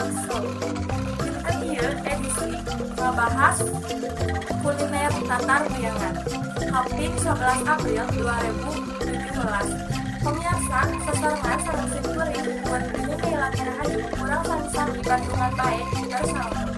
Jaksel. Dinten ieu edisi ngabahas kuliner Tatar Guyangan. Kaping 11 April 2017. Pemirsa, sesarengan sareng sim kuring buat Rini Meilani Rahayu kurang sami-sami Bandungan bae bersama.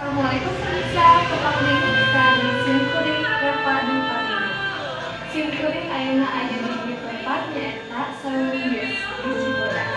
Assalamualaikum pemirsa, tepang deui sareng sim kuring Reva di Fatima. Sim kuring ayeuna aya di hiji tempat, nyaeta Saung Geus di Cibodas.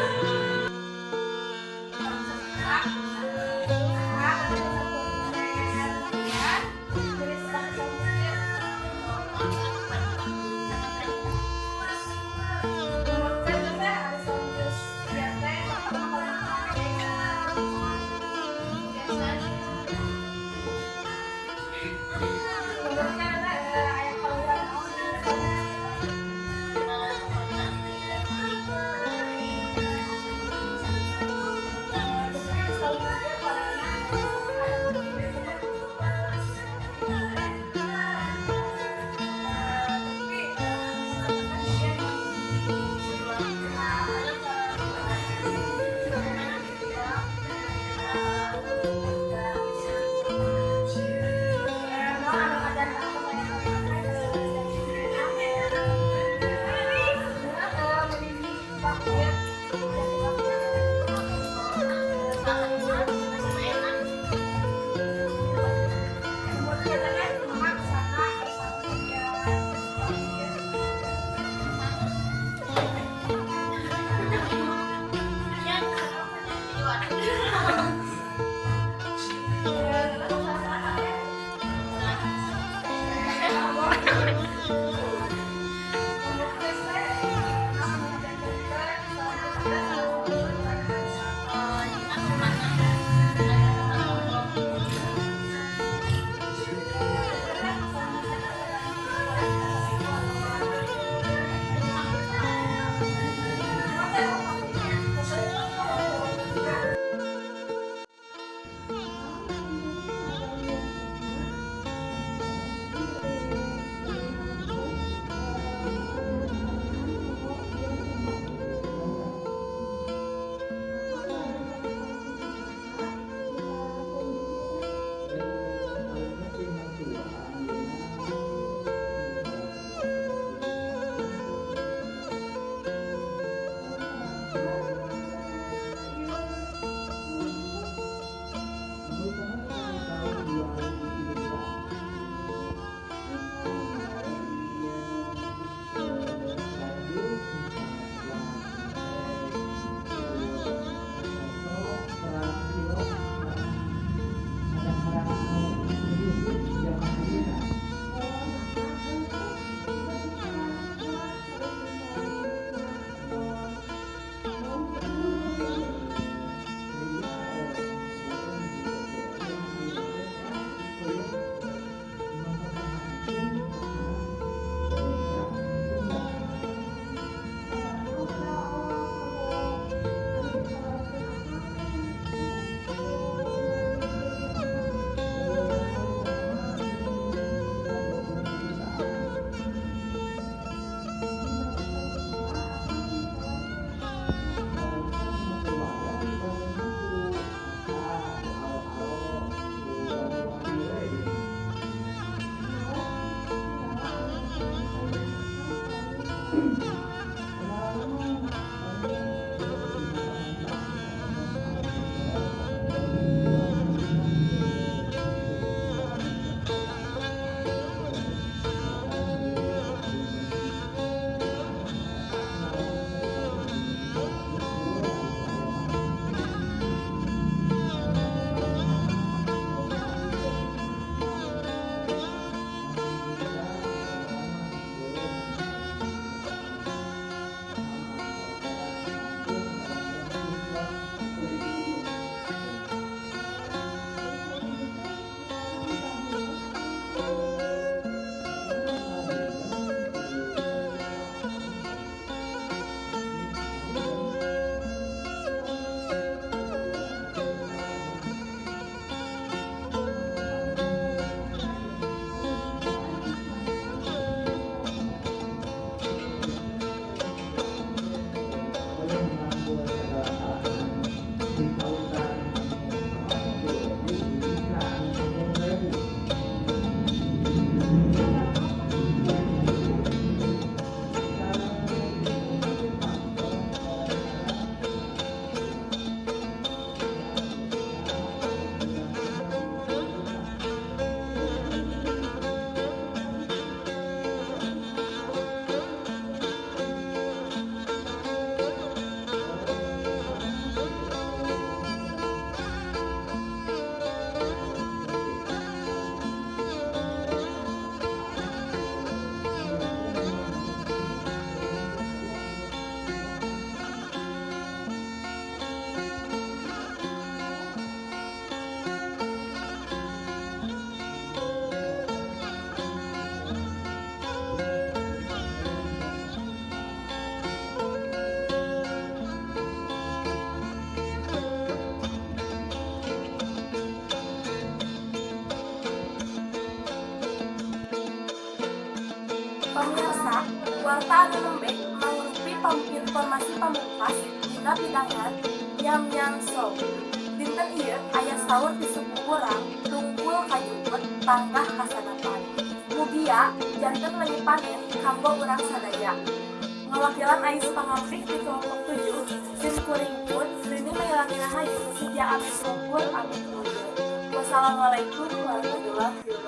Warta anu nembe mangrupi informasi pamungkas dina pidangan Yam Yam Show. Dinten ieu aya saur ti suku urang tungkul kajuput tanggah kasadapan. Mugia janten leungit panen kanggo urang sadaya. Ngawakilan Ais Pangampik di kelompok 7, sim kuring pun Rini Meilani Rahayu, Seja Amit Lumpur, Amit Mundur. Wassalamualaikum warahmatullahi wabarakatuh.